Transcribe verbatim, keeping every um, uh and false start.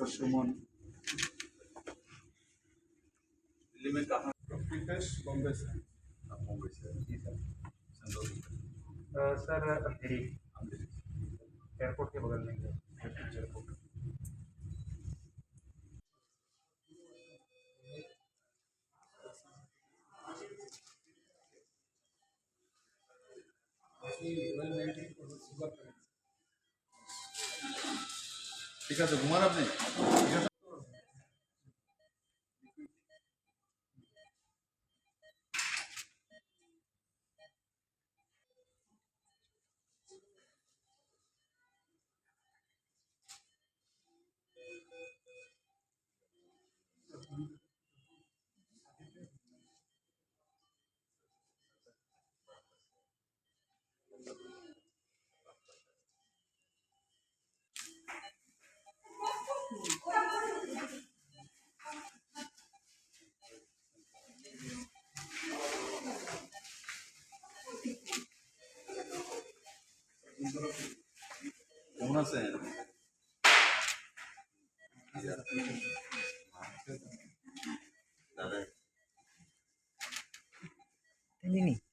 सुमन। दिल्ली में कहाँ? प्रितेश, बॉम्बे से। आप बॉम्बे से? जी सर। संतोष। अ, सर, अंधेरी। अंधेरी। एयरपोर्ट के बगल में है, एयरपोर्ट। ঠিক আছে, ঘুমান আপনি। ঠিক আছে। কেমন আছেন? Ini nih.